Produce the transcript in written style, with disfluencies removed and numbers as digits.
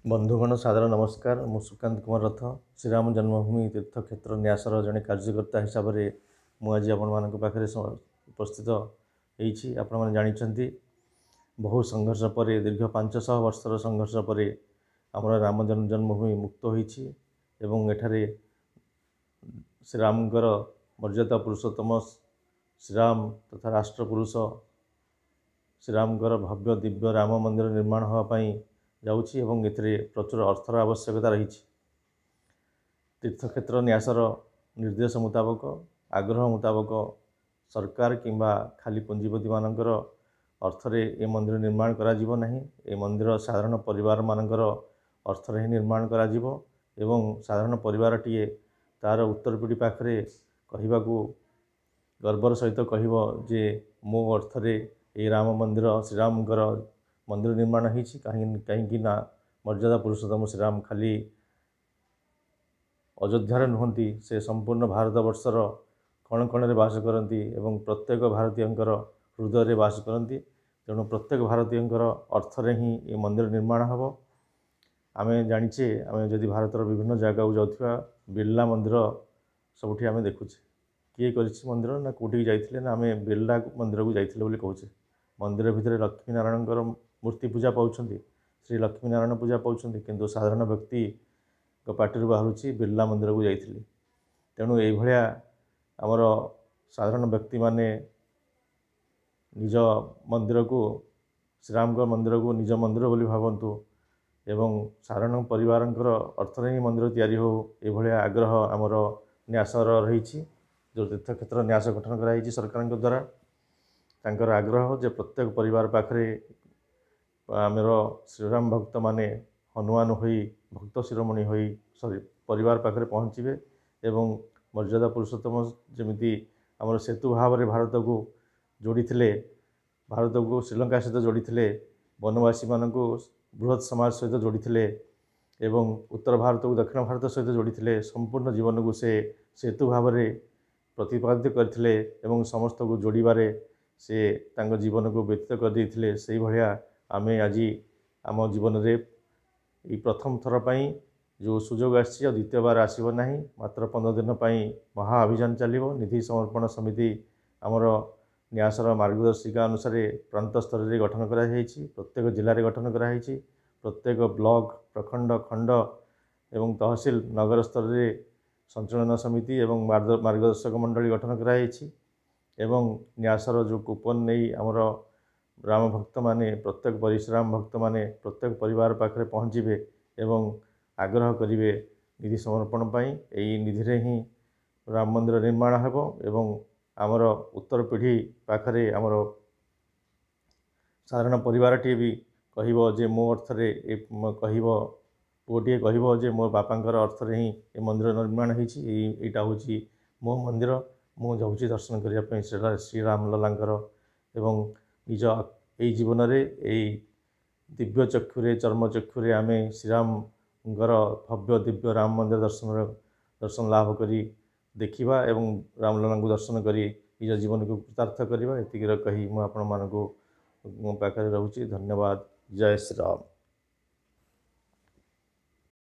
ବନ୍ଧୁଗଣ, ସାଦର ନମସ୍କାର। ମୁଁ ସୁକାନ୍ତ କୁମାର ରଥ, ଶ୍ରୀରାମ ଜନ୍ମଭୂମି ତୀର୍ଥକ୍ଷେତ୍ର ନ୍ୟାସର ଜଣେ କାର୍ଯ୍ୟକର୍ତ୍ତା ହିସାବରେ ମୁଁ ଆଜି ଆପଣମାନଙ୍କ ପାଖରେ ଉପସ୍ଥିତ ହେଇଛି। ଆପଣମାନେ ଜାଣିଛନ୍ତି, ବହୁ ସଂଘର୍ଷ ପରେ, ଦୀର୍ଘ 500 ବର୍ଷର ସଂଘର୍ଷ ପରେ ଆମର ରାମ ଜନ୍ମଭୂମି ମୁକ୍ତ ହୋଇଛି ଏବଂ ଏଠାରେ ଶ୍ରୀରାମଙ୍କର, ମର୍ଯ୍ୟାଦା ପୁରୁଷୋତ୍ତମ ଶ୍ରୀରାମ ତଥା ରାଷ୍ଟ୍ରପୁରୁଷ ଶ୍ରୀରାମଙ୍କର ଭବ୍ୟ ଦିବ୍ୟ ରାମ ମନ୍ଦିର ନିର୍ମାଣ ହେବା ପାଇଁ ଯାଉଛି ଏବଂ ଏଥିରେ ପ୍ରଚୁର ଅର୍ଥର ଆବଶ୍ୟକତା ରହିଛି। ତୀର୍ଥକ୍ଷେତ୍ର ନ୍ୟାସର ନିର୍ଦ୍ଦେଶ ମୁତାବକ, ଆଗ୍ରହ ମୁତାବକ ସରକାର କିମ୍ବା ଖାଲି ପୁଞ୍ଜିପତିମାନଙ୍କର ଅର୍ଥରେ ଏ ମନ୍ଦିର ନିର୍ମାଣ କରାଯିବ ନାହିଁ। ଏ ମନ୍ଦିର ସାଧାରଣ ପରିବାରମାନଙ୍କର ଅର୍ଥରେ ହିଁ ନିର୍ମାଣ କରାଯିବ ଏବଂ ସାଧାରଣ ପରିବାରଟିଏ ତା'ର ଉତ୍ତର ପିଢ଼ି ପାଖରେ କହିବାକୁ ଗର୍ବର ସହିତ କହିବ ଯେ ମୋ ଅର୍ଥରେ ଏଇ ରାମ ମନ୍ଦିର, ଶ୍ରୀରାମଙ୍କର ମନ୍ଦିର ନିର୍ମାଣ ହେଇଛି। କାହିଁକି ନା ମର୍ଯ୍ୟାଦା ପୁରୁଷୋତ୍ତମ ଶ୍ରୀରାମ ଖାଲି ଅଯୋଧ୍ୟାରେ ନୁହନ୍ତି, ସେ ସମ୍ପୂର୍ଣ୍ଣ ଭାରତବର୍ଷର କଣ କଣରେ ବାସ କରନ୍ତି ଏବଂ ପ୍ରତ୍ୟେକ ଭାରତୀୟଙ୍କର ହୃଦୟରେ ବାସ କରନ୍ତି। ତେଣୁ ପ୍ରତ୍ୟେକ ଭାରତୀୟଙ୍କର ଅର୍ଥରେ ହିଁ ଏ ମନ୍ଦିର ନିର୍ମାଣ ହେବ। ଆମେ ଜାଣିଛେ, ଆମେ ଯଦି ଭାରତର ବିଭିନ୍ନ ଜାଗାକୁ ଯାଉଥିବା, ବିର୍ଲା ମନ୍ଦିର ସବୁଠି ଆମେ ଦେଖୁଛେ। କିଏ କରିଛି ମନ୍ଦିର ନା କେଉଁଠିକି ଯାଇଥିଲେ ନା ଆମେ ବିର୍ଲା ମନ୍ଦିରକୁ ଯାଇଥିଲେ ବୋଲି କହୁଛେ। ମନ୍ଦିର ଭିତରେ ଲକ୍ଷ୍ମୀ ନାରାୟଣଙ୍କର ମୂର୍ତ୍ତି ପୂଜା ପାଉଛନ୍ତି, ଶ୍ରୀ ଲକ୍ଷ୍ମୀ ନାରାୟଣ ପୂଜା ପାଉଛନ୍ତି, କିନ୍ତୁ ସାଧାରଣ ବ୍ୟକ୍ତିଙ୍କ ପାଟିରୁ ବାହାରୁଛି ବିର୍ଲା ମନ୍ଦିରକୁ ଯାଇଥିଲି। ତେଣୁ ଏଇଭଳିଆ ଆମର ସାଧାରଣ ବ୍ୟକ୍ତିମାନେ ନିଜ ମନ୍ଦିରକୁ, ଶ୍ରୀରାମଙ୍କ ମନ୍ଦିରକୁ ନିଜ ମନ୍ଦିର ବୋଲି ଭାବନ୍ତୁ ଏବଂ ସାଧାରଣ ପରିବାରଙ୍କର ଅର୍ଥରେ ହିଁ ମନ୍ଦିର ତିଆରି ହେଉ, ଏଭଳିଆ ଆଗ୍ରହ ଆମର ନ୍ୟାସର ରହିଛି। ଯେଉଁ ତୀର୍ଥକ୍ଷେତ୍ର ନ୍ୟାସ ଗଠନ କରାଯାଇଛି ସରକାରଙ୍କ ଦ୍ୱାରା, ତାଙ୍କର ଆଗ୍ରହ ଯେ ପ୍ରତ୍ୟେକ ପରିବାର ପାଖରେ ଆମର ଶ୍ରୀରାମ ଭକ୍ତମାନେ ହନୁମାନ ହୋଇ, ଭକ୍ତ ଶିରୋମଣି ହୋଇ ସରି ପରିବାର ପାଖରେ ପହଞ୍ଚିବେ ଏବଂ ମର୍ଯ୍ୟାଦା ପୁରୁଷୋତ୍ତମ ଯେମିତି ଆମର ସେତୁ ଭାବରେ ଭାରତକୁ ଯୋଡ଼ିଥିଲେ, ଭାରତକୁ ଶ୍ରୀଲଙ୍କା ସହିତ ଯୋଡ଼ିଥିଲେ, ବନବାସୀମାନଙ୍କୁ ବୃହତ୍ ସମାଜ ସହିତ ଯୋଡ଼ିଥିଲେ ଏବଂ ଉତ୍ତର ଭାରତକୁ ଦକ୍ଷିଣ ଭାରତ ସହିତ ଯୋଡ଼ିଥିଲେ, ସମ୍ପୂର୍ଣ୍ଣ ଜୀବନକୁ ସେ ସେତୁ ଭାବରେ ପ୍ରତିପାଦିତ କରିଥିଲେ ଏବଂ ସମସ୍ତଙ୍କୁ ଯୋଡ଼ିବାରେ ସେ ତାଙ୍କ ଜୀବନକୁ ବ୍ୟତୀତ କରିଦେଇଥିଲେ, ସେଇଭଳିଆ ଆମେ ଆଜି ଆମ ଜୀବନରେ ଏଇ ପ୍ରଥମ ଥର ପାଇଁ ଯେଉଁ ସୁଯୋଗ ଆସିଛି, ଆଉ ଦ୍ୱିତୀୟ ବାର ଆସିବ ନାହିଁ। ମାତ୍ର 15 ଦିନ ପାଇଁ ମହା ଅଭିଯାନ ଚାଲିବ। ନିଧି ସମର୍ପଣ ସମିତି ଆମର ନ୍ୟାସର ମାର୍ଗଦର୍ଶିକା ଅନୁସାରେ ପ୍ରାନ୍ତ ସ୍ତରରେ ଗଠନ କରାଯାଇଛି, ପ୍ରତ୍ୟେକ ଜିଲ୍ଲାରେ ଗଠନ କରାଯାଇଛି, ପ୍ରତ୍ୟେକ ବ୍ଲକ, ପ୍ରଖଣ୍ଡ, ଖଣ୍ଡ ଏବଂ ତହସିଲ, ନଗର ସ୍ତରରେ ସଞ୍ଚଳନ ସମିତି ଏବଂ ମାର୍ଗଦର୍ଶକ ମଣ୍ଡଳୀ ଗଠନ କରାଯାଇଛି ଏବଂ ନ୍ୟାସର ଯେଉଁ କୁପନ ନେଇ ଆମର ରାମ ଭକ୍ତମାନେ, ପ୍ରତ୍ୟେକ ପରିଶ୍ରାମ ଭକ୍ତମାନେ ପ୍ରତ୍ୟେକ ପରିବାର ପାଖରେ ପହଞ୍ଚିବେ ଏବଂ ଆଗ୍ରହ କରିବେ ନିଧି ସମର୍ପଣ ପାଇଁ। ଏଇ ନିଧିରେ ହିଁ ରାମ ମନ୍ଦିର ନିର୍ମାଣ ହେବ ଏବଂ ଆମର ଉତ୍ତର ପିଢ଼ି ପାଖରେ ଆମର ସାଧାରଣ ପରିବାରଟିଏ ବି କହିବ ଯେ ମୋ ଅର୍ଥରେ ଏ କହିବ, ପୁଅଟିଏ କହିବ ଯେ ମୋ ବାପାଙ୍କର ଅର୍ଥରେ ହିଁ ଏ ମନ୍ଦିର ନିର୍ମାଣ ହେଇଛି, ଏଇଟା ହେଉଛି ମୋ ମନ୍ଦିର, ମୁଁ ଯାଉଛି ଦର୍ଶନ କରିବା ପାଇଁ ଶ୍ରୀରାମ ଲଲାଙ୍କର ଏବଂ ନିଜ ଏଇ ଜୀବନରେ ଏଇ ଦିବ୍ୟ ଚକ୍ଷୁରେ, ଚର୍ମ ଚକ୍ଷୁରେ ଆମେ ଶ୍ରୀରାମଙ୍କର ଭବ୍ୟ ଦିବ୍ୟ ରାମ ମନ୍ଦିର ଦର୍ଶନ ଲାଭ କରି ଦେଖିବା ଏବଂ ରାମଲଲାଙ୍କୁ ଦର୍ଶନ କରି ନିଜ ଜୀବନକୁ କୃତାର୍ଥ କରିବା। ଏତିକିର କହି ମୁଁ ଆପଣମାନଙ୍କୁ ମୋ ପାଖରେ ରହୁଛି। ଧନ୍ୟବାଦ। ଜୟ ଶ୍ରୀରାମ।